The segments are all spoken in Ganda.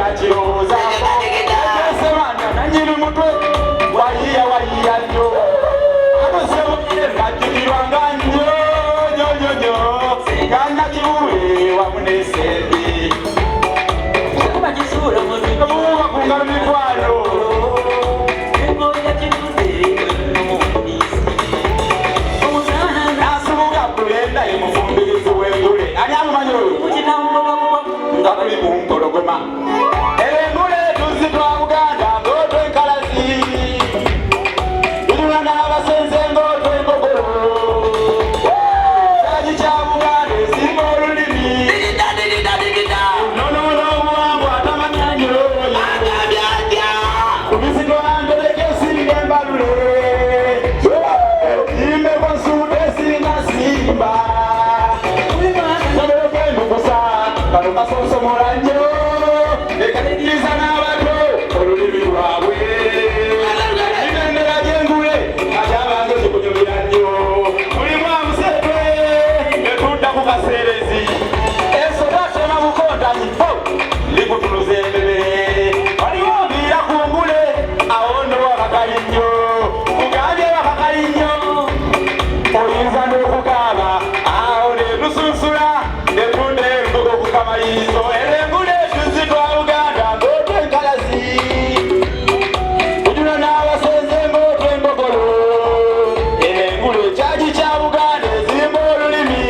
Takirowoozaako Sebanda nanyini mutwe wayiya wayiya nnyo anosebuyire najjukirwa nga nnyo nnyo nnyo nnyo nga Nakibuule wamu n'esembi buuba ku ngalo mikwano. Nasubuga Bulenda ye mufumbirizi w'engule. Ani amumanyi oyo? Nga tuli ku mpologoma. Era engule tuzzi twa Buganda ng'otwenkalazi. Tulula n'abasenze ng'otwengogolo. Kyagi kya Buganda esinga olulimi. Nono n'obuwangwa atamanya nnyo. Ku mizigo ntereka esinga embalule. Yimbeko nsuuta esinga nsimba. Ntereka endukusa kano kasonsomola nnyo. Ekayigiriza n'abato olulimi lwabwe. Ebendera gy'engule ate abange gikunyumira nnyo. Mulimu amuseetwe ne tudda ku kaseerezi. Ensota tema bukontanyi po likutunuza embebe. Waliwo mbiira ku ngule awo nno wakakali nnyo. Kugambye wakakali nnyo. Oyinza n'okukaaba awo ne tusunsula ne tunda embugo ku kamalirizo. Era engule tuzzi twa Buganda ng'otwenkalazi. Tujula n'abasenze ng'otwembogolo. Era engule kyagi kya Buganda ezimba olulimi.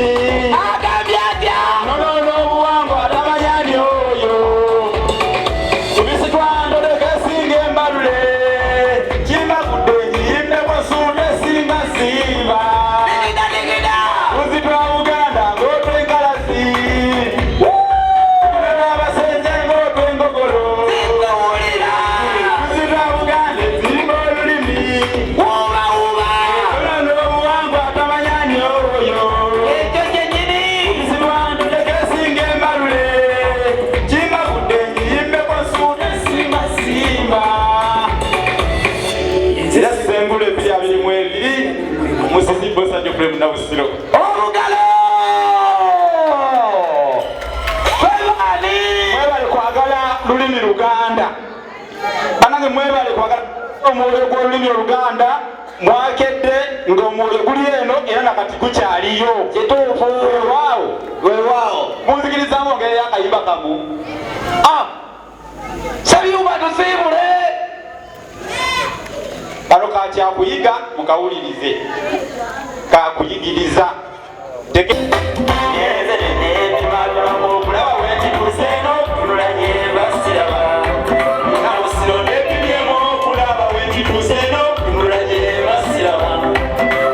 Agambye atya? Nono n'obuwangwa atamanya ani oyo. Tubisi twa ndoleka esinga embalule. Kimbagudde ngiyimbeko nsuuta esinga nsimba. Tuzzi twa Buganda ng'otwenkalazi. Tujula n'abasenze ng'otwembogolo. Tuzzi twa Buganda ezimba olulimi. Nono n'obuwangwa atamanya ani oyo. Tubisi twa ndoleka esinga embalule. Kimbagudde ngiyimbeko nsuuta esinga nsimba. Era Sengule 2022 omusizi Bbosa Geoffrey Munnabusiro. Olugalo! Twebali! Mwebale kwagala lulimi Luganda. Banange mwebale kwagala omwoyo gw'olulimi Oluganda. Mwakedde ng'omwoyo guli eno era nakati gukyaliyo. Kituufu. Weewaawo. Weewaawo. Munzikirizaamu ongereyo akayimba kamu. Ah! Sebyuma tusiibule! Kano kakyakuyiga mukawulirize. Kakuyigiriza. Okulaba wentituuse n'okutunula gye basiraba. Nabusiro nepimyemu okulaba wentituuse n'okutunula gye basiraba.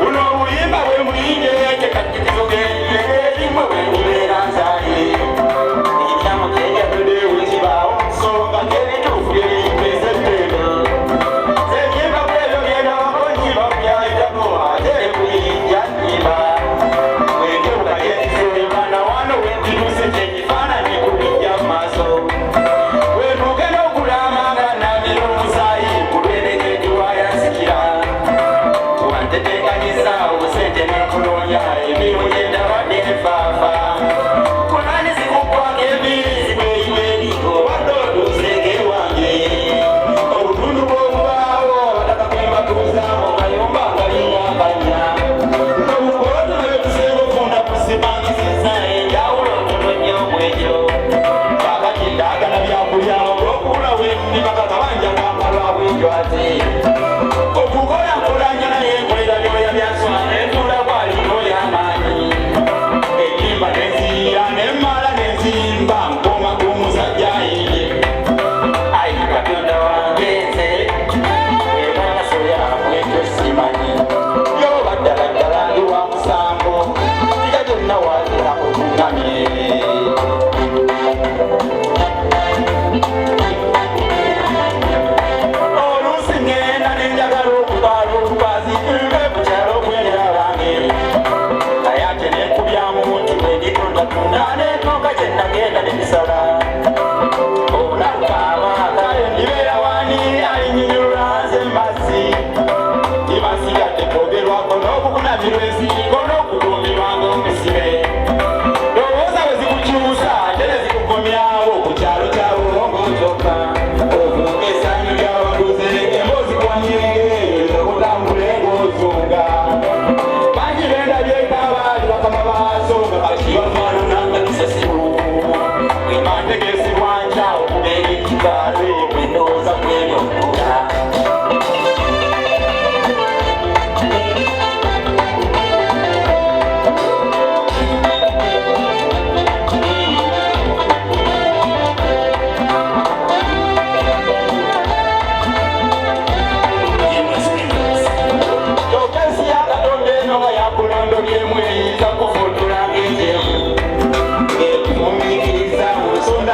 Buno obuyimba bwe muyinge tekajjukizo g'erimwe bwe bubeera nzaale. Ekikyamu kyenjagudde wekibaawo nsonga k'ebituufu byebiyimeza ettendo. Nze nyimba ku ebyo byendabako nyimba ku byayitako ate ne ku biyinja nyimba. Mwenkebuka gyenzisemba.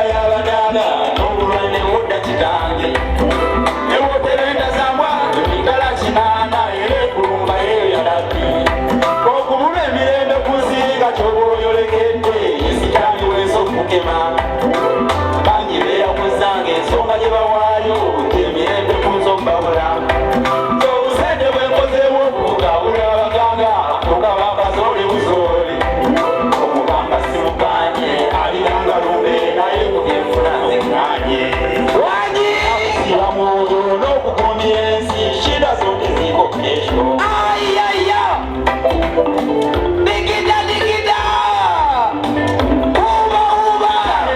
Y'abadaala n'obulwane wodda kitange ewoterenda zambwa emitala kinaana era ekulumba eyo yalabbi okubula emirembe ku nsi nga kyoba oyolekedde esitaani wensi okukema bangi beeyakozanga ensonga gye bawaayo emirembe ku nsi okubabula. Obusente bwenkozeewo okugabula abaganga okabakazoole buzoole omuganga simuganye aliranga lumbe naye ku byenfuna nzekanye. Wangi. Siba mwoyo n'okugumya ensi shida zote ziko kesho. Ayaya, digida digida, huba huba.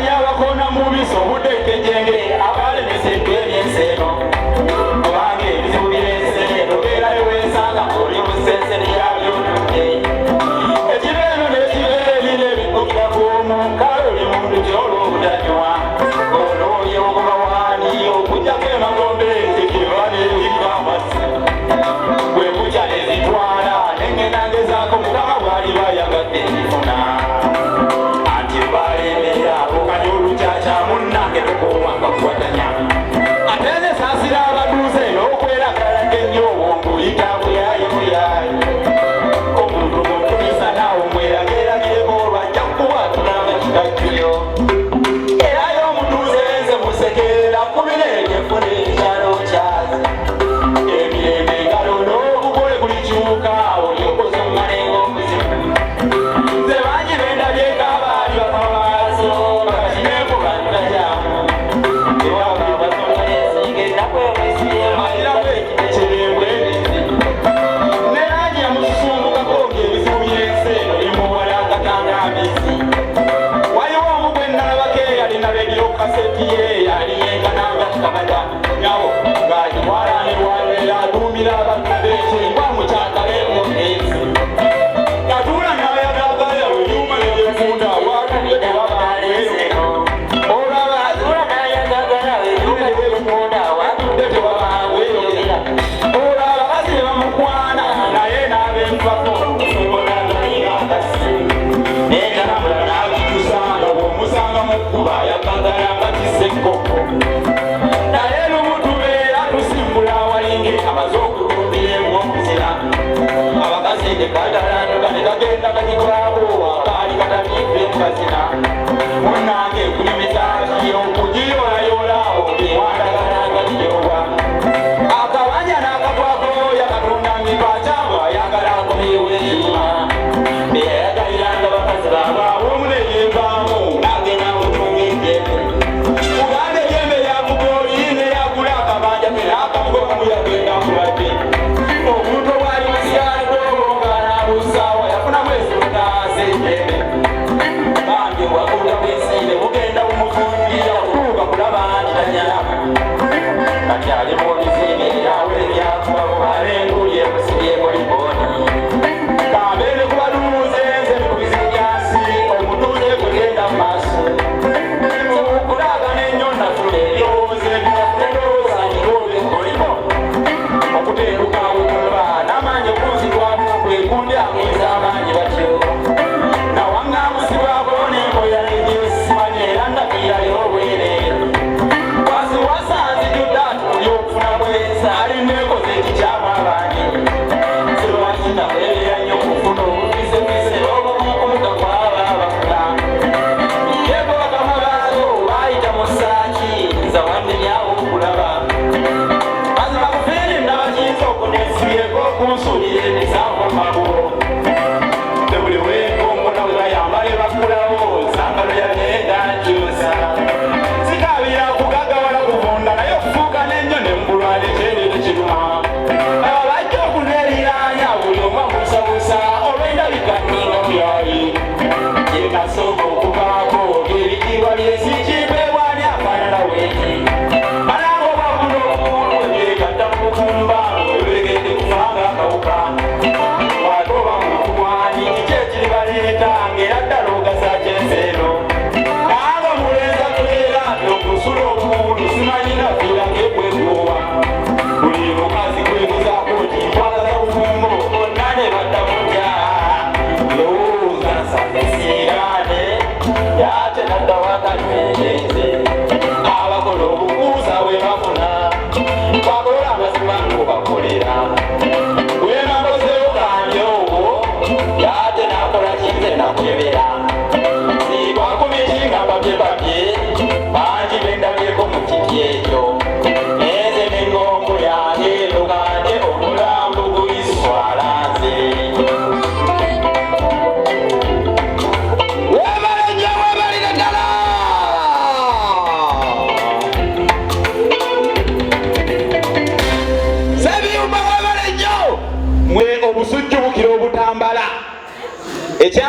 Yabakona mu biso obudde ekejenge abalemeseddwa ebyensi eno kubanga ebizibu byensi eno beerayo wensanga oli musense neyabyonodde ekiba eno n'ekiba eri n'ebiddukira ku omu kale oli muntu gyolwobutanywa onooye okuba waani okujjako emagombe nzikiba n'ebika amazzi bwe bukya nezitwala nengenda ngezaako Mukama bw'aliba ayagadde nfuna anti balemera okanya olukyakya munnange tokoowanga kuwatanya ate nze saasira abaduuze n'okweragalanga ennyo obwonguyita buyaye buyaye omuntu bw'otumisa naawe omwerageragireko olwajja kukuwatulanga kikajjuyo era y'omutuuze nze musekerera kubireeke ekyalo kyazi emirembe engalo n'obugole gulikyuka olyokoze omumalenga obuzibu nze bangi bendabyeko abaali bakamaaso bakakineeko bantajaamu kirebwe ne langi yamususumbukako ng'ebizibu by'ensi eno bimuwala akatanga amazzi. Waliwo omu gwe nalabako eyalina radio cassette ye yali yenkananga kabada nabo ng'agitwalanirwanira aduumira abantu b'ekyengwa mu kyakalemu ensi yatuula n'ayagagala wenyuma negyefunda watudde tewabaaweyo olaba watudde tewabaaweyo olwo abakazi ne bamukwana naye n'abenfako netambula n'abitusa nga bw'omusanga mu kkuba ayagagala nga kisekkoko naye lumu tubeera tusimbula awalinge amaze okutumbira embwokuzira abakazi tekatalanduka ne kagenda kagikwabo akaali katamidde mukazina munnange kunyumizaki okugiyoolayoola okiwandagala nga kiyowa akabanja n'akatwako yakatunda mipakyabwe ayagala akomeweema beyayagaliranga bakazi baabwe ab'omuneyevaamu n'agenda mutunga ejjembe uganda ejjembe lyamugooli neyagula akabanja ke n'akamugobamu yagenda mulwadde omuntu obwali musigalidde olwo ng'anaabuusaawa yafuna mwezi mutaasa ejjembe bambi.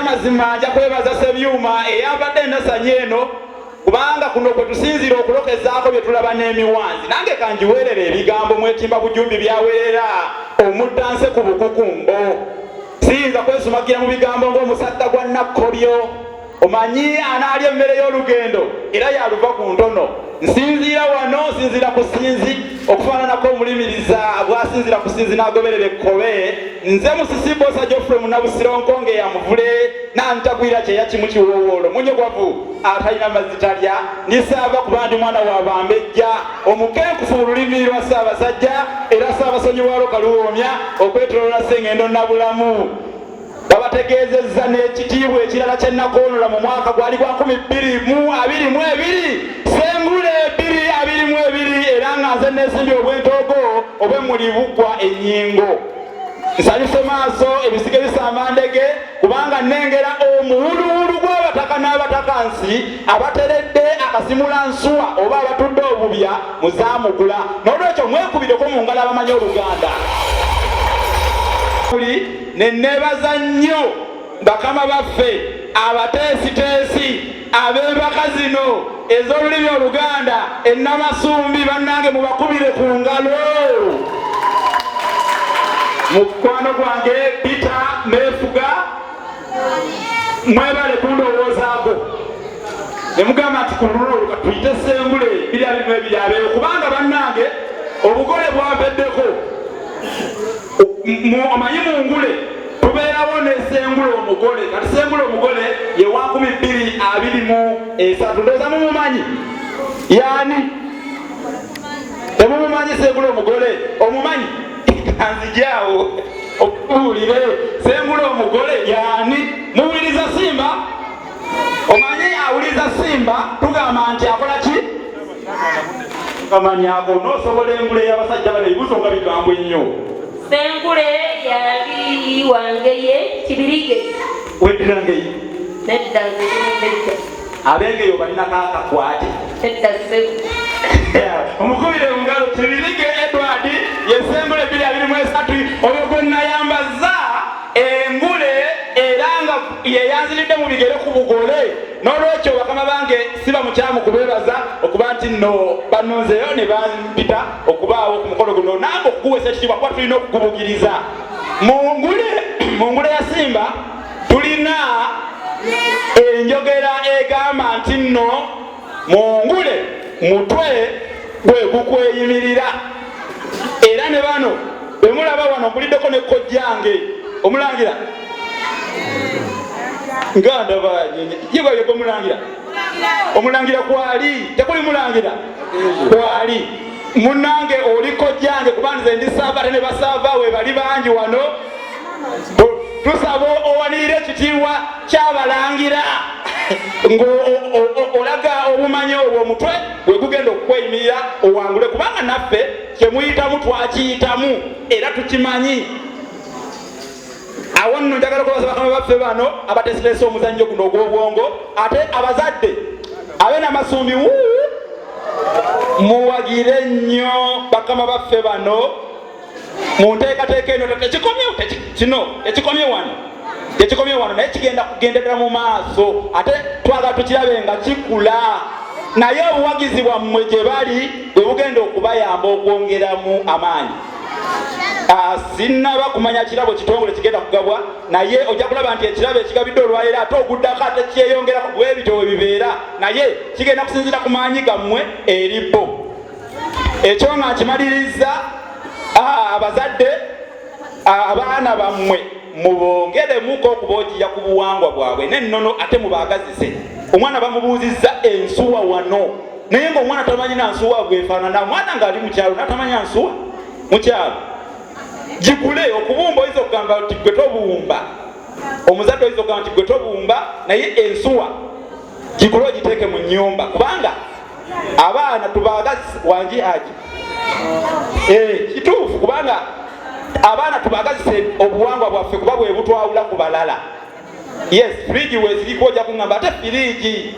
Ekyamazima nja kwebaza Sebyuma eyambadde endasanyi eno, kubanga kuno kwe tusinziira okulokezaako bye tulaba n'emiwanzi. Nange kanjiweerere ebigambo mwetimba bujumbi byawerera omuddanse ku bukukumbo. Siyinza kwesumagira mu bigambo ng'omusagga gwa Nakkolyo. Omanyi anaalya emmere y'olugendo era yaluva ku ntono. Nsinziira wano, nsinziira ku ssinzi, okufaananako omulimiriza bw'asinziira ku ssinzi n'agoberera ekkobe. Nze Musisi Bbosa Geoffrey Munnabusiro Nkonge ya Muvule Nantagwira kyeya kimu kiwoowoolo munyogwavu atalina mazzi talya. Ndi Ssaava kuba ndi mwana wa bambejja omukenkufu mu lulimi lwa Ssaabasajja era Ssaabasonyi waalwo Kaluwoomya okwetoloola Ssengendo Nabulamu. Babategeezezza n'ekitiibwa ekirala kye nakoonola mu mwaka gwali gwa 2022, Ssengule 2022, era nga nze neesimbye obwentoogo obw'emmuli buggwa ennyingo. Nsanyuse maaso ebisige bisamba ndege, kubanga nnengera omuwuluwulu gw'abataka n'abatakansi abateredde akasimula nsuwa oba abatudde obubya muzaamugula. N'olwekyo mwekubireko mu ngalo abamanyi Oluganda. Ne neebaza nnyo bakama baffe abateesiteesi ab'empaka zino ez'olulimi Oluganda e Namasumbi. Bannange, mubakubire ku ngalo. Mukwano gwange Peter Meefuga, mwebale kundowoozaako ne mugamba nti ku lulwo tuyite Ssengule 2022 abeewo, kubanga bannange obugole bwampeddeko. Omanyi mu ngule tubeerawo ne Ssengule omugole. Kati Ssengule omugole ye wa 2023. Ndowooza mumumanyi. Yaani temumumanyi? Ssengule omugole omumanyi? Kanzijaawo okubuulire Ssengule omugole yaani. Muwuliriza Simba? Omanyi awuliriza Simba tugamba nti akola ki? Kamanyako n'osobola engule y'abasajja bano, ebibuuzo nga bigambwe ennyo. Ssengule yali wangeye Kibirige. Weddira ngeyi? Nedda, nze ndi. Abengeyo balinako akakwate? Nedda ssebo. Omukubire mu ngalo. Kibirige Edward ye Ssengule 2023, oyo gwe nayambaza engule era nga yeyanziridde mu bigere ku bugole. N'olwekyo bakama bange, siba mukyamu kubeebaza okuba nti nno bannonzeeyo ne bampita okubaawo ku mukolo guno, nange okuguweesa ekitiibwa, kuba tulina okugubugiriza. Mu ngule ya Simba tulina enjogera egamba nti nno mu ngule mutwe gwe gukweyimirira. Era ne bano bemulaba wano, mpuliddeko ne kojjange omulangira nga ndaba yegwayego omulangira, omulangira kwali tekuli mulangira kwali munange oli kojjange, kuba nze ndi saava ate ne basaava we bali bangi wano. Tusaba owanirire ekitiibwa kyabalangira ng'olaga obumanyi obwo omutwe bwe gugenda okukweyimirira owangule, kubanga naffe kyemuyitamu twakiyitamu era tukimanyi. Awo nno njagala okubaza bakama baffe bano abateeseteese omuzannyo guno ogw'obwongo. Ate abazadde abenamasumbi, wuu, muwagire nnyo bakama baffe bano mu nteekateeka eno. Tekikomye kino, tekikomye wano, tekikomye wano, naye kigenda kugendera mu maaso, ate twagala tukirabe nga kikula. Naye obuwagizi bwammwe gye bali bwe bugenda okubayamba okwongeramu amaanyi. Sinnaba kumanya kirabo kitongole kigenda kugabwa, naye ojja kulaba nti ekirabo ekigabiddwa olwaleero ate oguddako ate kyeyongerako. Bwe bityo bwe bibeera, naye kigenda kusinziira ku maanyi gammwe eri bo. Ekyo nga nkimaliriza, abazadde, abaana bammwe mubongeremuko okuboogiya ku buwangwa bwabwe n'ennono, ate mubaagazise. Omwana bamubuuzizza ensuwa wano, naye ng'omwana tamanyi na nsuwa bwefaanana. Omwana ng'ali mu kyalo n'atamanya nsuwa mu kyalo, gigule. Okubumba, oyinza okugamba nti gwe tobumba, omuzadde oyinza okugamba nti gwe tobumba, naye ensuwa gigule ogiteeke mu nnyumba, kubanga abaana tubaagazi. Wangi aji, kituufu, kubanga abaana tubaagazise obuwangwa bwaffe, kuba bwe butwawula ku balala. Yes, firiji weziriko, ojja kuŋŋamba ate firiji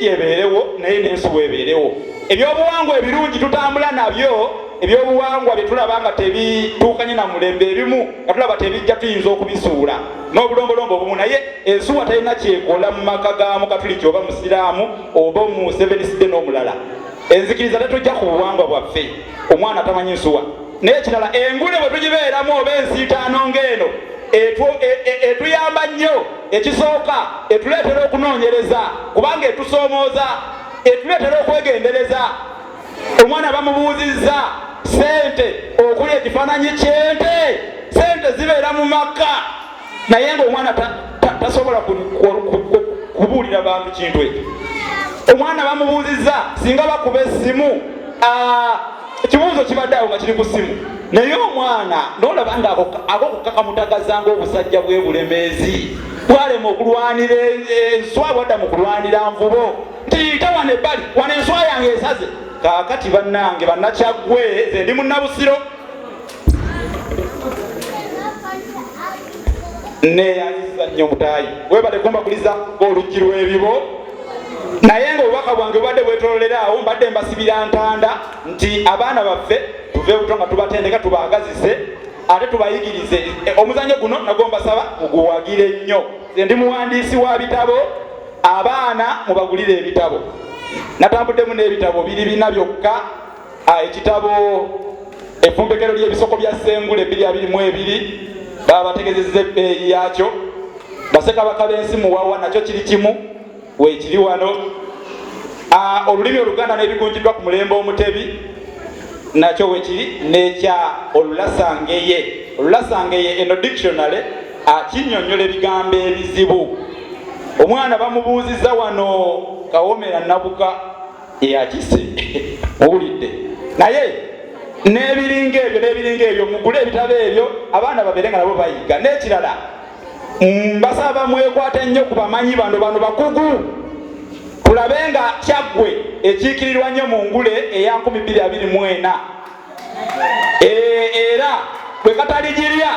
ebeerewo, naye n'ensuwa ebeerewo. Ebyobuwangwa ebirungi tutambula nabyo. Ebyobuwangwa bye tulaba nga tebituukanye na mulembe, ebimu nga tulaba tebijja, tuyinza okubisuula n'obulombolombo obumu. Naye ensuwa talina kyekola mu maka ga Mukatuliki oba Musiraamu oba mu Seventh Day n'omulala. Enzikiriza tetujja ku buwangwa bwaffe. Omwana tamanyi nsuwa. Naye ekirala, engule bwe tugibeeramu oba ensiitaano ng'eno etuyamba nnyo. Ekisooka, etuleetera okunoonyereza, kubanga etusoomooza, etuleetera okwegendereza. Omwana bamubuuzizza sente okuli ekifaananyi ky'ente, sente zibeera mu maka, naye ng'omwana tasobola kubuulira bantu kintu ekyo. Omwana bamubuuzizza singa bakuba essimu, ekibuuzo kibadde awo nga kiri ku ssimu, naye omwana nolaba nga ako kakamutagaza ng'obusajja bwe Bulemeezi bwalema okulwanira enswa, bwadda mu kulwanira nvubo, nti yita wano ebbali wano enswa yange esaze. Kaakati bannange Bannakyaggwe, ze ndi Munnabusiro, neyanziza nnyo mutaayi, webale kumbakuliza oluggi lw'ebibo. Naye nga obubaka bwange bubadde bwetololera awo, mbadde mbasibira ntanda nti abaana baffe tuve buto nga tubatendeka, tubaagazise ate tubayigirize. Omuzannyo guno nagwo mbasaba muguwagire nnyo. Nze ndi muwandiisi wa bitabo. Abaana mubagulire ebitabo. Natambuddemu n'ebitabo biri bina byokka. Ekitabo Effumbekero ly'Ebisoko bya Sengule 2022, babategezezza ebbeeyi yakyo. Basekabaka b'Ensi Muwawa nakyo kiri kimu, weekiri wano. Olulimi Oluganda n'Ebigunjiddwa ku Mulembe Omutebi nakyo wekiri, n'ekya Olulasangeye. Olulasangeye eno dictionary, kinnyonnyola ebigambo ebizibu. Omwana bamubuuziza wano Kawomera Nabuka eyakise, owulidde? Naye n'ebiringa ebyo n'ebiringa ebyo, mugule ebitabo ebyo, abaana babeere nga nabo bayiga. N'ekirala, mbasaba mwekwate nnyo ku bamanyi bano. Bano bakugu. Tulabe nga Kyaggwe ekiikirirwa nnyo mu ngule eya 2024. Era bwe kataligirya,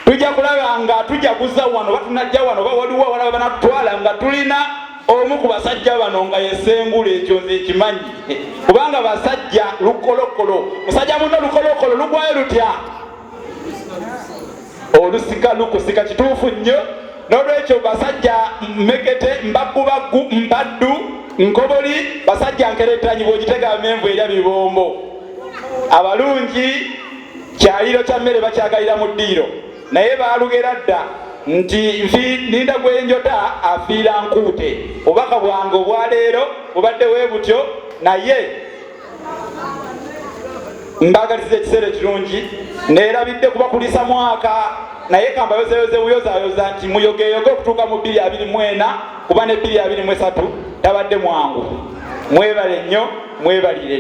tujja kulaba nga tujaguza wano, batunajja wano, oba waliwo awalaba banatutwala nga tulina omu ku basajja bano nga yesengula. Ekyo nze ekimanyi, kubanga basajja lukolokolo. Musajja muno lukolokolo lugwayo lutya? Olusika lukusika. Kituufu nnyo. N'olwekyo basajja mmekete, mbaggubaggu, mpaddu, nkoboli, basajja nkeretanyi, bwogitega amenvu erya bibombo. Abalungi kyaliro kya mmere bakyagalira mu ddiiro, naye baalugera dda nti nfi ninda gwenjota afiira nkuute. Obubaka bwange obwaleero bubadde we butyo, naye mbagaliza ekiseera ekirungi. Neerabidde kubakulisa mwaka, naye kambayozeyoze buyozayoza nti muyogeyoge okutuuka mu 2024, kuba ne 2023 tabadde mwangu. Mwebale nnyo, mwebalire.